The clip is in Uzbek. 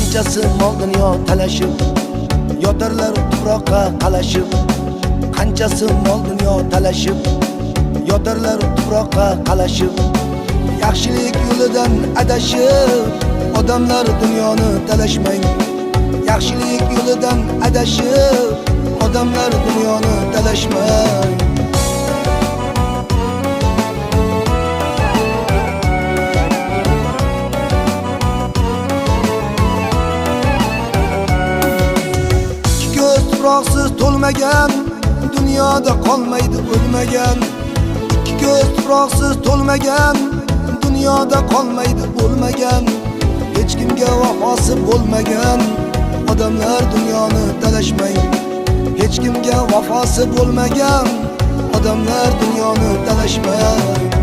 Qanchasi mol dunyo talashib, yotarlar tuproqqa qalashib. Qanchasi mol dunyo talashib, yotarlar tuproqqa qalashib. Yaxshilik yo'lidan adashib, odamlar dunyoni talashmang. Yaxshilik yo'lidan adashib, odamlar dunyoni talashmang. Ikki ko'z tuproqsiz to'lmagan, dunyoda qolmaydi o'lmagan. Ikki ko'z tuproqsiz to'lmagan, dunyoda qolmaydi o'lmagan. Hech kimga vafosi bo'lmagan, odamlar dunyoni talashmang. Hech kimga vafosi bo'lmagan, odamlar dunyoni talashmang.